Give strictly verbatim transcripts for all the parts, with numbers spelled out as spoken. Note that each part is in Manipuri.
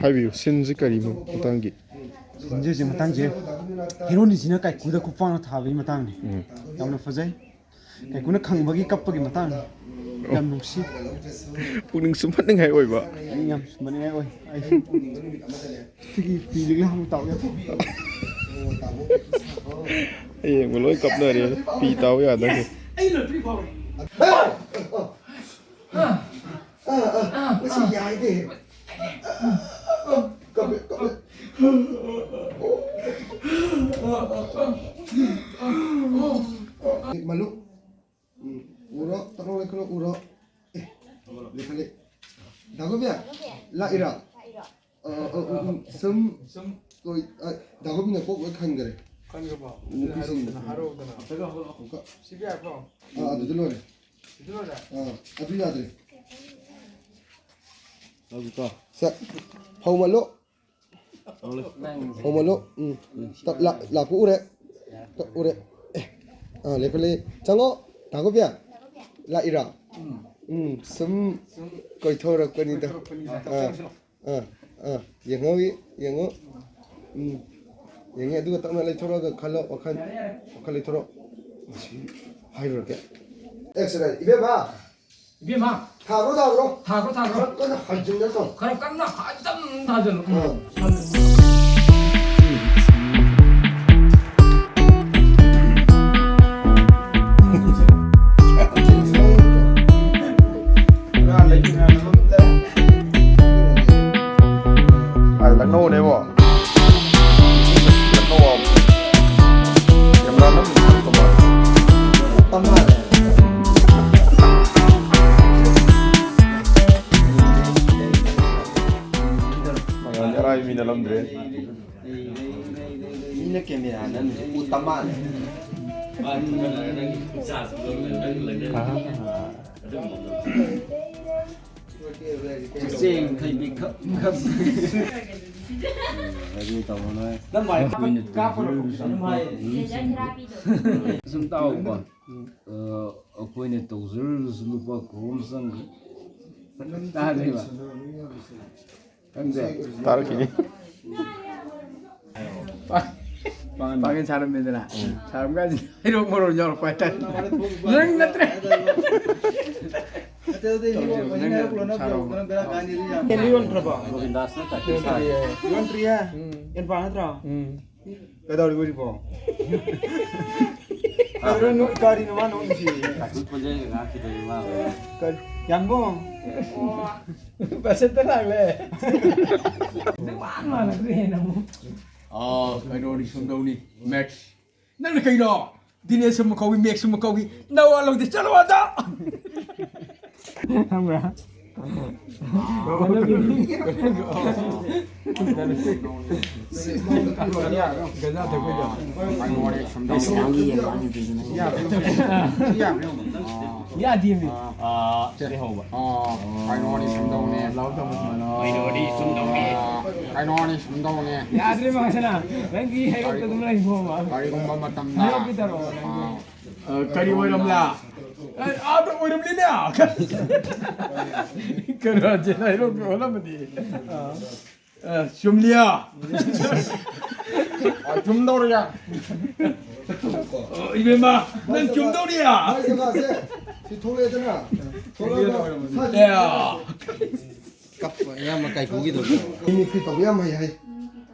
ꯍꯥꯏꯕꯤꯌꯨ, ꯁꯤꯟꯁꯤ ꯀꯔꯤ ꯃꯇꯥꯡꯒꯤ? ꯁꯤꯟꯁꯦ ꯍꯧꯖꯤꯛ ꯃꯇꯥꯡꯁꯦ ꯍꯦꯔꯣꯅꯤꯁꯤꯅ ꯀꯥꯏꯀꯨꯗ ꯈꯨꯄꯥꯛꯅ ꯊꯥꯕꯒꯤ ꯃꯇꯥꯡꯅꯤ꯫ ꯎꯝ꯫ ꯌꯥꯝꯅ ꯐꯖꯩ꯫ ꯀꯥꯏꯀꯨꯅ ꯈꯪꯕꯒꯤ ꯀꯞꯄꯒꯤ ꯃꯇꯥꯡꯅꯤ꯫ ꯌꯥꯝ ꯅꯨꯡꯁꯤ꯫ ꯄꯨꯛꯅꯤꯡ ꯁꯨꯝꯍꯠꯅꯤꯡꯉꯥꯏ ꯑꯣꯏꯕ꯫ ꯄꯨꯛꯅꯤꯡ ꯌꯥꯝ ꯁꯨꯝꯍꯠꯅꯤꯡꯉꯥꯏ ꯑꯣꯏ꯫ ꯑꯩ ꯁꯤꯒꯤ ꯄꯤꯁꯤꯒ ꯍꯥꯟꯅ ꯇꯥꯎ ꯌꯥꯗꯦ꯫ ꯍꯌꯦꯡꯕꯨ ꯂꯣꯏ ꯀꯞꯅꯔꯦ꯫ ꯄꯤ ꯇꯥꯎ ꯌꯥꯗꯒꯦ꯫ ꯑꯩ ꯂꯣꯏ ꯄꯤ ꯐꯥꯎꯔꯦ꯫ ꯑꯥ, ꯑꯥ, ꯃꯁꯤ ꯌꯥꯏꯅꯦ꯫ ꯀꯞꯄꯦ, ꯀꯞꯄꯦ꯫ ꯃꯂꯨ꯫ ꯎꯝ, ꯎꯔꯣ, ꯇꯔꯣ ꯂꯩꯈꯠꯂꯣ, ꯎꯔꯣ꯫ ꯑꯦ, ꯂꯩꯈꯠꯂꯦ꯫ ꯗꯥꯒꯣꯕꯤꯌꯥ, ꯂꯥꯛꯏꯔꯥ? ꯑ, ꯑ, ꯎꯝ, ꯎꯝ, ꯁꯨꯝ, ꯁꯨꯝ꯫ ꯀꯣꯏ-, ꯑ, ꯗꯥꯒꯣꯕꯤꯅ ꯀꯣꯛ ꯂꯣꯏ ꯈꯟꯈꯔꯦ꯫ ꯈꯟꯈ꯭ꯔꯕꯣ? ꯅꯨꯄꯤꯁꯤꯡꯅ꯫ ꯍꯥꯏꯔꯛꯑꯣꯗꯅ꯫ ꯑꯃꯨꯛꯀ꯫ ꯁꯤ ꯄꯤ ꯑꯥꯔ ꯀꯣ? ꯑꯥ, ꯑꯗꯨꯗ ꯂꯣꯏꯔꯦ꯫ ꯁꯤꯗ ꯂꯣꯏꯔꯦ? ꯑꯥ, ꯑꯗꯨ ꯌꯥꯗ꯭ꯔꯦ꯫ ꯁꯦ, ꯐꯧ ꯃꯜꯂꯣ꯫ ꯐꯧ ꯃꯜꯂꯣ꯫ ꯎꯝ꯫ ꯇꯞ ꯂꯥ-, ꯂꯥꯛꯄ ꯎꯔꯦ꯫ ꯇꯞ ꯎꯔꯦ꯫ ꯑꯦ꯫ ꯑꯥ, ꯂꯦꯞꯈꯠꯂꯦ꯫ ꯆꯪꯉꯣ꯫ ꯗꯥꯒꯣꯕꯤꯌꯥ꯫ ꯂꯥꯛꯏꯔꯥ? ꯎꯝ꯫ ꯎꯝ, ꯁꯨꯝ ꯁꯨꯝ ꯀꯣꯏꯊꯣꯔꯛꯄꯅꯤꯗ꯫ ꯀꯣꯏꯊꯣꯔꯛꯄꯅꯤꯗ꯫ ꯑꯥ꯫ ꯆꯪꯁꯤꯜꯂꯣ꯫ ꯑꯥ, ꯑꯥ, ꯌꯦꯡꯍꯧꯏ, ꯌꯦꯡꯉꯨ꯫ ꯎꯝ, ꯌꯦꯡꯉꯤ꯫ ꯑꯗꯨꯒ ꯇꯞꯅ ꯂꯩꯊꯣꯔꯛꯑꯒ ꯈꯜꯂꯣ, ꯋꯥꯈꯜ, ꯋꯥꯈꯜ ꯂꯩꯊꯣꯔꯛꯑꯣ꯫ ꯃꯁꯤ ꯍꯥꯏꯔꯨꯔꯒꯦ꯫ ꯑꯦꯛꯁꯟ, ꯏꯕꯦꯝꯃ! ꯏꯕꯦꯝꯃ! ꯊꯥꯈ꯭ꯔꯣ, ꯊꯥꯈ꯭ꯔꯣ꯫ ꯊꯥꯈ꯭ꯔꯣ, ꯊꯥꯈ꯭ꯔꯣ꯫ ꯈꯔ ꯀꯟꯅ ꯍꯟꯖꯤꯟꯅ ꯇꯧ꯫ ꯈꯔ ꯀꯟꯅ ꯍꯟꯖꯤꯟ ꯊꯥꯖꯤꯜꯂꯨ꯫ ꯎꯝ꯫ ꯑꯥ꯫ ꯑꯥ, ꯂꯛꯅꯧꯅꯦꯕꯣ꯫ ꯂꯛꯅꯧ ꯍꯥꯏꯕ꯫ ꯀꯦꯃꯦꯔꯥ ꯅꯝ ꯅꯝ ꯇꯧꯕ꯫ ꯑꯉꯥꯡꯗꯤ ꯑꯔꯥꯏꯕ ꯃꯤ ꯅꯠꯂꯝꯗ꯭ꯔꯦ꯫ ꯃꯤꯅ ꯀꯦꯃꯦꯔꯥ ꯅꯝꯃꯤꯁꯦ ꯎ ꯇꯝ ꯃꯥꯜꯂꯦ꯫ ꯆꯦꯡ ꯊꯩꯕꯤ ꯈꯞ ꯈꯞ꯫ ꯑꯗꯨ ꯇꯧꯔꯣ ꯅꯣꯏ꯫ ꯅꯪ ꯃꯥꯏ ꯀꯥꯞꯄꯅ ꯀꯥꯞꯄꯅ ꯑꯗꯨꯝ ꯍꯥꯏ꯫ ꯁꯨꯝ ꯇꯥꯎꯀꯣ꯫ ꯑ, ꯑꯩꯈꯣꯏꯅ ꯇꯧꯖꯔꯨꯔꯁꯨ ꯂꯨꯄꯥ ꯀ꯭ꯔꯣꯔ ꯑꯃ ꯆꯪꯈ꯭ꯔꯦ꯫ ꯇꯥꯗ꯭ꯔꯤꯕ? ꯈꯪꯗꯦ꯫ ꯇꯥꯔꯛꯈꯤꯅꯤ꯫ ꯄꯥꯡꯒꯜ ꯁꯥꯔꯝꯃꯦꯗꯅ꯫ ꯁꯥꯔꯝ ꯀꯥꯟꯁꯤꯗ ꯍꯩꯔꯣꯛ ꯃꯔꯣꯟ ꯌꯥꯎꯔꯛꯄ ꯍꯥꯏꯇꯥꯔꯦ꯫ ꯅꯪ ꯅꯠꯇ꯭ꯔꯦ꯫ ꯅꯠꯇꯦ, ꯅꯠꯇꯦ, ꯍꯩꯔꯣꯛ ꯍꯧꯖꯤꯛ ꯍꯩꯔꯣꯛ ꯂꯣꯟꯅ ꯁꯥꯔꯝ꯫ ꯄꯨꯔꯛꯇꯅ ꯕꯦꯔꯥ ꯀꯥꯅꯤ ꯑꯗꯨ ꯌꯥꯝ꯫ ꯀꯩꯅꯣ ꯌꯣꯟꯈ꯭ꯔꯕꯣ? ꯒꯣꯕꯤꯟꯗꯥꯁꯅ ꯇꯥꯛꯄꯤ ꯁꯥꯔꯦ꯫ ꯌꯣꯟꯗ꯭ꯔꯤꯌꯦ꯫ ꯎꯝ꯫ ꯌꯣꯟꯗ꯭ꯔꯤꯌꯦ? ꯎꯝ꯫ ꯀꯩꯗꯧꯔꯤꯕ ꯍꯧꯖꯤꯛꯐꯥꯎ? ꯀꯔꯤꯅꯣ ꯅꯣꯛ-, ꯀꯔꯤꯅꯣ ꯃꯥ ꯅꯣꯛꯏꯁꯤ? ꯀꯥꯏꯀꯨ ꯈꯣꯟꯖꯦꯜꯒ ꯉꯥꯡꯈꯤꯗꯣꯏꯅꯤ ꯃꯥ꯫ ꯀꯔꯤ? ꯌꯥꯝꯕꯨꯡ꯫ ꯕꯁꯟꯇ ꯂꯥꯛꯂꯦ꯫ ꯅꯪ ꯋꯥ ꯃꯥꯟꯅꯗ꯭ꯔꯦ ꯍꯦꯟꯅ ꯑꯃꯨꯛ꯫ ꯑꯥ, ꯀꯩꯅꯣꯅꯤ, ꯁꯨꯝꯗꯧꯅꯤ, ꯃꯦꯛꯁ꯫ ꯅꯪꯅ ꯀꯩꯅꯣ? ꯗꯤꯅꯦꯁ ꯑꯃ ꯀꯧꯏ, ꯃꯦꯛꯁ ꯑꯃ ꯀꯧꯏ꯫ ꯅꯋꯥ ꯂꯧꯗꯦ, ꯆꯠꯂꯣ ꯑꯗ! ꯈꯪꯕ꯭ꯔꯥ? ꯌꯥꯗꯦꯃꯤ꯫ ꯑꯥ, ꯀꯩꯅꯣꯅꯤ ꯁꯨꯝꯗꯧꯅꯦ꯫ ꯀꯩꯅꯣꯅꯤ ꯁꯨꯝꯗꯧꯅꯦ꯫ ꯌꯥꯗ꯭ꯔꯦ ꯃꯥꯁꯤꯅ꯫ ꯅꯪꯒꯤ ꯍꯩꯔꯣꯛꯇ ꯑꯗꯨꯝ ꯂꯩꯈꯣ ꯃꯥ꯫ ꯀꯔꯤꯒꯨꯝꯕ ꯃꯇꯝꯗ꯫ ꯍꯩꯔꯣꯛꯀꯤ ꯇꯧꯔꯛꯑꯣ ꯅꯪꯒꯤ꯫ ꯑꯥ, ꯑ, ꯀꯔꯤ ꯑꯣꯏꯔꯝꯂꯥ? ꯑ, ꯑꯥꯗ ꯑꯣꯏꯔꯝꯂꯤꯅꯦ꯫ ꯀꯩꯅꯣꯁꯦ ꯍꯩꯔꯣꯛꯀꯤ ꯑꯣꯜꯂꯝꯃꯗꯤ꯫ ꯑ, ꯆꯨꯝꯂꯤꯌꯥ꯫ ꯑ, ꯆꯨꯝꯗꯧꯔꯤꯌꯥ꯫ ꯑ, ꯏꯕꯦꯝꯃ, ꯅꯪ ꯆꯨꯝꯗꯧꯔꯤꯌꯥ꯫ ꯃꯥꯏ ꯖꯒꯥꯁꯦ ꯁꯤ ꯊꯣꯛꯂꯛꯑꯦꯗꯅ꯫ ꯊꯣꯛꯂꯛꯑꯒ ꯁꯥꯏ-, ꯑꯦ꯫ ꯀꯞꯄ ꯏꯌꯥꯝꯕ ꯀꯥꯏꯀꯨꯒꯤꯗꯣ꯫ ꯃꯤꯃꯤꯀ꯭ꯔꯤ ꯇꯧꯕ ꯌꯥꯝ ꯍꯩ ꯍꯥꯏ꯫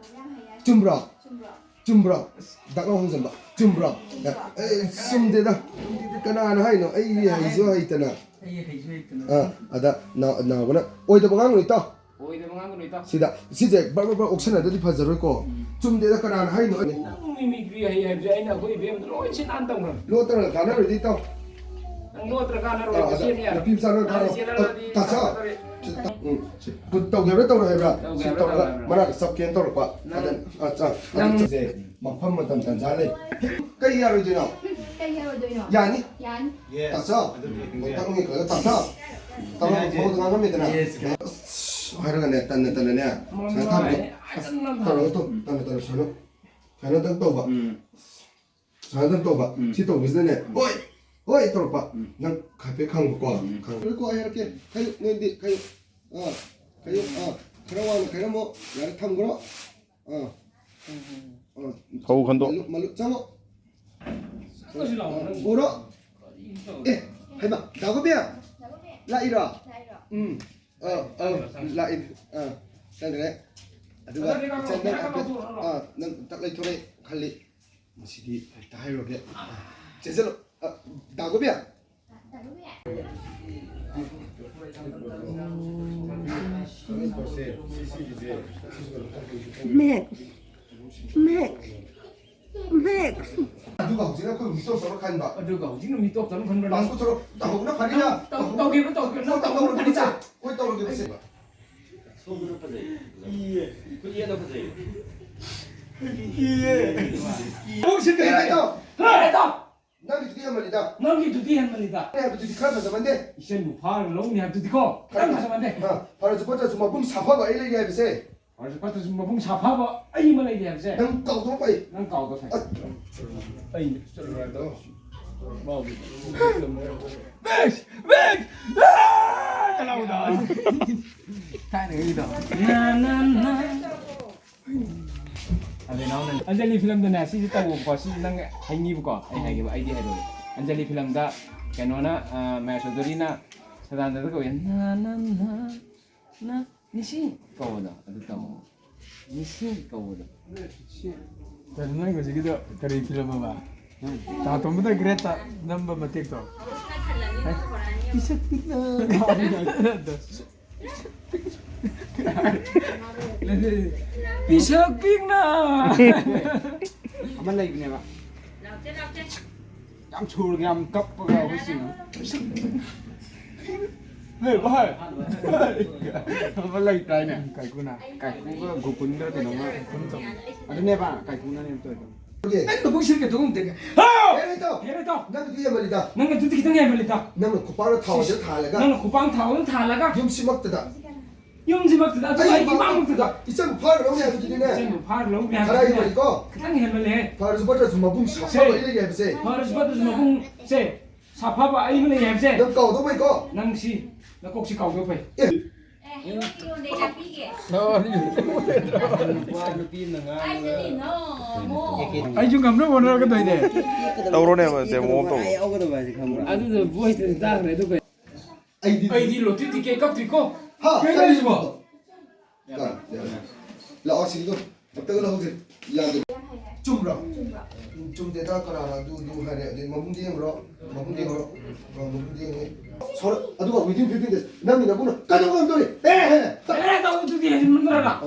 ꯆꯨꯝꯕ꯭ꯔꯣ? ꯆꯨꯝꯕ꯭ꯔꯣ? ꯗꯥꯛ ꯂꯥꯎ ꯍꯪꯖꯟꯕ꯫ ꯆꯨꯝꯕ꯭ꯔꯣ? ꯑꯦ, ꯆꯨꯝꯗꯦꯗ꯫ ꯀꯅꯥꯅ ꯍꯥꯏꯅꯣ? ꯑꯩꯗꯤ ꯍꯩꯁꯨ ꯍꯩꯇꯅ꯫ ꯑꯩ ꯍꯩꯁꯨ ꯍꯩꯇꯅ꯫ ꯑꯥ, ꯑꯗ ꯅꯥ-, ꯅꯥꯎꯕꯅ ꯑꯣꯏꯗꯕ ꯉꯥꯡꯅꯨ ꯏꯇꯥꯎ꯫ ꯑꯣꯏꯗꯕ ꯉꯥꯡꯒꯅꯨ ꯏꯇꯥꯎ꯫ ꯁꯤꯗ, ꯁꯤꯁꯦ ꯕꯔ ꯕꯔ ꯕꯔ ꯑꯣꯛꯁꯟꯅꯗ꯭ꯔꯗꯤ ꯐꯖꯔꯣꯏꯀꯣ꯫ ꯎꯝ꯫ ꯆꯨꯝꯗꯦꯗ, ꯀꯅꯥꯅ ꯍꯥꯏꯅꯣ? ꯅꯪ ꯃꯤꯃꯤꯀ꯭ꯔꯤ ꯍꯩ ꯍꯥꯏꯕꯁꯦ ꯑꯩꯅ ꯑꯩꯈꯣꯏ ꯏꯕꯦꯝꯗ ꯂꯣꯏ ꯁꯤꯟ ꯅꯥꯟ ꯇꯧꯈ꯭ꯔꯕꯅꯤ꯫ ꯂꯣꯠꯇꯅ ꯀꯥꯟꯅꯔꯣꯏꯗꯤ ꯏꯇꯥꯎ꯫ ꯅꯪ ꯂꯣꯠꯇ꯭ꯔ ꯀꯥꯟꯅꯔꯣꯏ, ꯑꯥ, ꯑꯗ ꯁꯦꯝ ꯌꯥꯔꯣꯏ꯫ ꯅꯨꯄꯤ ꯃꯆꯥ ꯂꯣꯏ ꯅꯪ ꯀꯥꯟꯅꯔꯣꯏ꯫ ꯆꯦꯜꯍꯜꯂꯗꯤ ꯑ, ꯇꯥꯆꯧ꯫ ꯀꯥꯟꯅꯔꯣꯏ꯫ ꯎꯝ꯫ ꯇꯧꯒꯦ ꯍꯥꯏꯕ꯭ꯔꯥ ꯇꯧꯔꯣꯏ ꯍꯥꯏꯕ꯭ꯔꯥ? ꯇꯧꯒꯦ ꯁꯤ ꯍꯥꯏꯕ꯭ꯔꯥ ꯇꯧꯔꯒ ꯇꯧꯔꯣꯏ ꯍꯥꯏꯕ꯭ꯔꯥ? ꯃꯅꯥꯛꯇ ꯆꯞꯀꯦꯅ ꯇꯧꯔꯛꯄ꯫ ꯅꯪ ꯑꯗ, ꯑ, ꯑ, ꯅꯪ ꯑꯗꯨ ꯆꯠꯁꯦ꯫ ꯃꯐꯝ ꯃꯇꯝ ꯇꯟꯖꯥ ꯂꯩ꯫ ꯀꯩ ꯌꯥꯔꯣꯏꯗꯣꯏꯅꯣ? ꯀꯩ ꯌꯥꯔꯣꯏꯗꯣꯏꯅꯣ? ꯌꯥꯅꯤ? ꯌꯥꯅꯤ꯫ ꯇꯥꯆꯧ, ꯑꯗꯨꯗꯤ ꯃꯣꯏ ꯇꯛꯅꯤ ꯈꯔ ꯇꯥꯆꯧ꯫ ꯇꯧꯔꯣ, ꯃꯉꯣꯟꯗ ꯉꯥꯡꯉꯝꯃꯦꯗꯅ꯫ ꯑꯁ, ꯍꯥꯏꯔꯒꯅꯦ, ꯇꯟꯅ ꯇꯟꯅꯅꯦ꯫ ꯁꯨꯃꯥꯏꯅ ꯊꯝꯃꯣ꯫ ꯑꯁ, ꯇꯧꯔꯒ ꯇꯨ, ꯇꯟꯅ ꯇꯟꯅ ꯁꯨꯃꯥꯏꯅ꯫ ꯁꯨꯃꯥꯏꯅ ꯇꯪ ꯇꯧꯕ꯫ ꯎꯝ꯫ ꯁꯨꯃꯥꯏꯅ ꯇꯪ ꯇꯧꯕ꯫ ꯎꯝ꯫ ꯁꯤ ꯇꯧꯕꯁꯤꯗꯅꯦ, ꯎꯝ꯫ "ꯍꯣꯏ! ꯍꯣꯏ!" ꯇꯧꯔꯛꯄ꯫ ꯎꯝ꯫ ꯅꯪ ꯍꯥꯏꯐꯦꯠ ꯈꯪꯉꯨꯀꯣ꯫ ꯎꯝ꯫ ꯈꯪꯉꯨ꯫ ꯉꯥꯏꯈꯣ, ꯑꯩ ꯍꯥꯏꯔꯛꯀꯦ꯫ ꯈꯥꯏꯌꯨ, ꯅꯣꯏꯗꯤ, ꯈꯥꯏꯌꯨ꯫ ꯑꯥ, ꯈꯥꯏꯌꯨ, ꯑꯥ꯫ ꯈꯔ ꯋꯥꯡꯅ ꯈꯥꯏꯔꯝꯃꯣ꯫ ꯌꯥꯔꯦ, ꯊꯝꯈ꯭ꯔꯣ꯫ ꯑꯥ꯫ ꯑꯥ꯫ ꯐꯧ ꯈꯟꯗꯣꯛ꯫ ꯃꯂꯨ-, ꯃꯂꯨ-, ꯆꯪꯉꯣ꯫ ꯆꯠꯂꯁꯤ ꯂꯥꯛꯑꯣ, ꯑꯥ, ꯅꯪ꯫ ꯎꯔꯣ꯫ ꯀꯔꯤꯅꯣ ꯇꯧꯔꯤꯁꯦ? ꯑꯦ, ꯍꯩꯃꯥ, ꯗꯥ ꯒꯣꯕꯤꯟ? ꯂꯥꯛꯏꯔꯣ? ꯂꯥꯛꯏꯔꯣ? ꯎꯝ꯫ ꯑꯥ, ꯑꯥ, ꯂꯥꯛꯏ꯫ ꯑꯥ, ꯆꯪꯈ꯭ꯔꯦ꯫ ꯑꯗꯨꯒ ꯆꯪꯈ꯭ꯔꯦ, ꯏꯆꯟ ꯅꯪ ꯂꯥꯛꯏꯔꯣ? ꯍꯥꯏꯐꯦꯠ, ꯂꯥꯛꯏꯔꯣ? ꯑꯥ, ꯅꯪ ꯇꯛ ꯂꯩꯊꯣꯔꯛꯑꯦ ꯈꯜꯂꯤ꯫ ꯃꯁꯤꯗꯤ ꯍꯦꯛꯇ ꯍꯥꯏꯔꯨꯔꯒꯦ꯫ ꯆꯦꯟꯁꯤꯜꯂꯣ꯫ ꯑꯥ, ꯗꯥ ꯒꯣꯕꯤꯟ? ꯃꯦꯛꯁ, ꯃꯦꯛꯁ, ꯃꯦꯛꯁ꯫ ꯑꯗꯨꯒ ꯍꯧꯖꯤꯛꯅ ꯑꯩꯈꯣꯏ ꯃꯤ ꯇꯣꯞ ꯇꯧꯔ ꯈꯟꯕ꯫ ꯑꯗꯨꯒ ꯍꯧꯖꯤꯛꯅ ꯃꯤ ꯇꯣꯞ ꯇꯧꯔ ꯈꯟꯕ꯫ ꯄꯥꯁ ꯄꯨꯊꯣꯔꯣ, ꯇꯧꯍꯧꯕꯅ ꯐꯅꯤꯗ꯫ ꯇꯧ-, ꯇꯧꯒꯦꯕ, ꯇꯧꯒꯦꯕ, ꯅꯪ ꯇꯧꯍꯧꯕꯅ ꯐꯅꯤꯗ꯫ ꯍꯣꯏ, ꯇꯧꯔꯒꯦ, ꯁꯦ꯫ ꯁꯣꯝꯗꯅ ꯐꯖꯩ꯫ ꯏꯌꯦ꯫ ꯈꯨꯠ ꯌꯦꯠꯅ ꯐꯖꯩ꯫ ꯏꯌꯦ꯫ ꯀꯣꯛꯁꯤ ꯀꯩ ꯍꯥꯏꯅꯣ? ꯍꯥꯏꯅꯣ? ꯅꯪꯒꯤꯗꯨꯗꯤ ꯍꯦꯟꯃꯜꯂꯤꯗ꯫ ꯅꯪꯒꯤꯗꯨꯗꯤ ꯍꯦꯟꯃꯜꯂꯤꯗ꯫ ꯑꯩ ꯍꯥꯏꯕꯗꯨꯗꯤ ꯈꯔ ꯐꯖꯃꯟꯗꯦ꯫ ꯏꯆꯟꯕꯨ ꯐꯥꯔꯒ ꯂꯧꯅꯤ ꯍꯥꯏꯕꯗꯨꯗꯤꯀꯣ, ꯈꯤꯇꯪ ꯐꯖꯃꯟꯗꯦ꯫ ꯑ, ꯐꯔꯁꯨ ꯐꯠꯇ꯭ꯔꯁꯨ ꯃꯕꯨꯡ ꯁꯥꯐꯕ ꯑꯩ ꯂꯩꯔꯤ ꯍꯥꯏꯕꯁꯦ꯫ ꯐꯔꯁꯨ ꯐꯠꯇ꯭ꯔꯁꯨ ꯃꯕꯨꯡ ꯁꯥꯐꯕ ꯑꯩ ꯑꯃ ꯂꯩꯔꯤ ꯍꯥꯏꯕꯁꯦ꯫ ꯅꯪ ꯀꯥꯎꯊꯣꯛꯄ ꯑꯩ꯫ ꯅꯪ ꯀꯥꯎꯗ ꯐꯩ꯫ ꯑ꯫ ꯑꯩ ꯆꯠꯂꯨꯔꯗꯣ꯫ ꯃꯥꯕꯨ꯫ ꯕꯦꯛꯁ! ꯕꯦꯛꯁ! ꯑꯥ! ꯀꯅꯥꯕꯨꯅꯣ? ꯊꯥꯏꯅꯉꯩꯒꯤꯗꯣ꯫ ꯅ, ꯅ, ꯅ꯫ ꯑꯗꯨ ꯅꯪ ꯑꯟꯖꯂꯤ ꯐꯤꯂꯝꯗꯅꯦ, ꯁꯤꯁꯦ ꯇꯧꯋꯣꯕꯀꯣ, ꯁꯤꯁꯦ ꯅꯪ ꯍꯥꯏꯅꯤꯕꯀꯣ, ꯑꯩ ꯍꯥꯏꯒꯦꯕ, ꯑꯩꯗꯤ ꯍꯥꯏꯔꯣꯏ꯫ ꯑꯟꯖꯂꯤ ꯐꯤꯂꯝꯗ ꯀꯩꯅꯣꯅ, ꯑ, ꯃꯍꯦꯁ ꯆꯧꯙꯨꯔꯤꯅ ꯁꯗꯥꯅꯟꯗꯗ ꯀꯧꯋꯦ, "ꯅ, ꯅ, ꯅ, ꯅ, ꯅꯤꯁꯤ" ꯀꯧꯕꯗꯣ, ꯑꯗꯨ ꯇꯧꯋꯣ꯫ ꯅꯤꯁꯤ ꯀꯧꯕꯗꯣ꯫ ꯁꯤ, ꯀꯩꯅꯣ, ꯅꯪ ꯍꯧꯖꯤꯛꯀꯤꯗꯣ ꯀꯔꯤ ꯐꯤꯂꯝ ꯑꯃ? ꯇꯥ ꯇꯣꯝꯕꯗ ꯒ꯭ꯔꯦꯠꯇ ꯅꯝꯕ ꯃꯇꯦꯛꯇꯣ? ꯄꯤꯁꯛ ꯄꯤꯛꯅ꯫ ꯄꯤꯁꯛ ꯄꯤꯛꯅ꯫ ꯑꯃ ꯂꯩꯕꯅꯦꯕ꯫ ꯌꯥꯝ ꯁꯨꯔꯒ ꯌꯥꯝ ꯀꯞꯄꯒ ꯑꯩꯈꯣꯏ ꯆꯤꯡꯅ꯫ ꯍꯦ, ꯚꯥꯏ꯫ ꯑꯃ ꯂꯩꯇꯥꯏꯅꯦ꯫ ꯀꯥꯏꯀꯨꯅ꯫ ꯀꯥꯏꯀꯨꯒ ꯒꯣꯀꯨꯟꯒ ꯀꯩꯅꯣꯝꯃ꯫ ꯑꯗꯨꯅꯦꯕ, ꯀꯥꯏꯀꯨꯅꯅꯦꯕ ꯇꯧꯔꯤꯗꯣ꯫ ꯅꯪ ꯃꯕꯨꯛ ꯁꯤꯔꯒ ꯇꯧꯕ ꯉꯝꯗꯦ꯫ ꯍꯥꯎ! ꯍꯦꯔꯦ ꯇꯧ꯫ ꯍꯦꯔꯦ ꯇꯧ꯫ ꯅꯪꯒꯤꯗꯨ ꯍꯦꯟꯃꯜꯂꯤꯗ꯫ ꯅꯪ ꯑꯗꯨꯗꯤ ꯈꯤꯇꯪ ꯍꯦꯟꯃꯜꯂꯤꯗ꯫ ꯅꯪꯅ ꯈꯨꯄꯥꯛꯅ ꯊꯥꯎꯗ ꯊꯥꯜꯂꯒ꯫ ꯅꯪꯅ ꯈꯨꯄꯥꯛꯅ ꯊꯥꯎꯗ ꯊꯥꯜꯂꯒ꯫ ꯌꯨꯝꯁꯤꯃꯛꯇꯗ꯫ ꯌꯨꯝꯁꯤꯃꯛꯇꯗ, ꯑꯗꯨ ꯑꯩ ꯑꯩꯒꯤ ꯏꯃꯥꯃꯛꯇꯗ꯫ ꯏꯆꯟꯕꯨ ꯐꯥꯔꯒ ꯂꯧꯅꯤ ꯍꯥꯏꯕꯗꯨꯗꯤꯅꯦ꯫ ꯏꯆꯟꯕꯨ ꯐꯥꯔꯒ ꯂꯧꯅꯤ ꯈꯔ ꯍꯥꯏꯕꯗꯨꯗꯤꯅꯦ꯫ ꯍꯦꯟꯃꯜꯂꯤꯀꯣ꯫ ꯈꯤꯇꯪ ꯍꯦꯟꯃꯜꯂꯦꯍꯦ꯫ ꯐꯔꯁꯨ ꯐꯠꯇ꯭ꯔꯁꯨ ꯃꯕꯨꯡ ꯁꯦ꯫ ꯁꯥꯐꯕ ꯑꯩ ꯂꯩꯔꯤ ꯍꯥꯏꯕꯁꯦ꯫ ꯐꯔꯁꯨ ꯐꯠꯇ꯭ꯔꯁꯨ ꯃꯕꯨꯡꯁꯦ ꯁꯥꯐꯕ ꯑꯩ ꯑꯃ ꯂꯩ ꯍꯥꯏꯕꯁꯦ꯫ ꯅꯪ ꯀꯥꯎꯗꯧꯕꯩꯀꯣ꯫ ꯅꯪ ꯁꯤ ꯅꯀꯣꯛꯁꯤ ꯀꯥꯎꯗꯧ ꯐꯩ꯫ ꯑꯦ꯫ ꯑꯦ, ꯑꯩꯉꯣꯟꯗ ꯐꯤꯔꯣꯟꯗꯩ ꯆꯥꯛꯄꯤꯒꯦ꯫ ꯅꯨꯄꯥ ꯅꯨꯄꯤ ꯑꯃꯅ ꯉꯥꯡꯕꯗ ꯑꯩꯁꯨ ꯉꯝꯅꯕ ꯍꯣꯠꯅꯔꯛꯀꯗꯣꯏꯅꯦ꯫ ꯇꯧꯔꯣꯅꯦꯕ, demo ꯑꯃ ꯇꯧꯔꯣ꯫ ꯑꯗꯨꯗ voice ꯇꯥꯈ꯭ꯔꯦ ꯑꯗꯨꯒ ꯑꯩꯗꯤ ꯑꯩꯗꯤ ꯂꯣꯇ꯭ꯔꯤ ꯇꯤꯀꯦꯠ ꯀꯞꯇ꯭ꯔꯤꯀꯣ꯫ ꯍꯥ ꯀꯩꯅꯣ ꯍꯥꯏꯁꯤꯕꯣ? ꯂꯥꯛꯑꯣ ꯁꯤꯒꯤꯗꯣ ꯑꯝꯇꯒ ꯂꯧꯍꯧꯁꯦ꯫ ꯌꯥꯗꯦ꯫ ꯆꯨꯝꯕ꯭ꯔꯣ? ꯎꯝ, ꯆꯨꯝꯗꯦꯗ꯫ ꯀꯅꯥꯅ ꯑꯗꯨ ꯑꯗꯨ ꯍꯥꯏꯔꯦ? ꯑꯗꯩ ꯃꯕꯨꯡꯗꯤ ꯌꯦꯡꯕ꯭ꯔꯣ? ꯃꯕꯨꯡꯗꯤ ꯌꯦꯡꯕ꯭ꯔꯣ? ꯑ, ꯃꯕꯨꯡꯗꯤ ꯌꯦꯡꯉꯦ꯫ ꯁꯣꯔ-, ꯑꯗꯨꯒ within fifteen days ꯅꯪꯒꯤ ꯅꯕꯨꯡꯅ ꯀꯩꯗꯧꯕ ꯉꯝꯗꯣꯔꯤ? ꯍꯦ, ꯍꯦ, ꯍꯦ꯫ ꯀꯩꯅꯣ ꯇꯧꯗꯨꯗꯤ ꯍꯦꯟꯖꯤꯟꯃꯟꯗ꯭ꯔꯣ ꯅꯪ? ꯑ꯫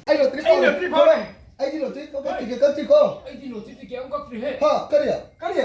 ꯑꯩ ꯂꯣꯇ꯭ꯔꯤ ꯑꯩ ꯂꯣꯇ꯭ꯔꯤ ꯐꯥꯎꯔꯦ꯫ ꯑꯩꯗꯤ ꯂꯣꯇ꯭ꯔꯤ ꯀꯛꯄ ꯇꯤꯀꯦꯠ ꯀꯛꯇ꯭ꯔꯤꯀꯣ꯫ ꯑꯩꯗꯤ ꯂꯣꯇ꯭ꯔꯤ ꯇꯤꯀꯦꯠ ꯑꯃ ꯀꯛꯇ꯭ꯔꯤꯍꯦ꯫ ꯍꯥ, ꯀꯔꯤ? ꯀꯔꯤ?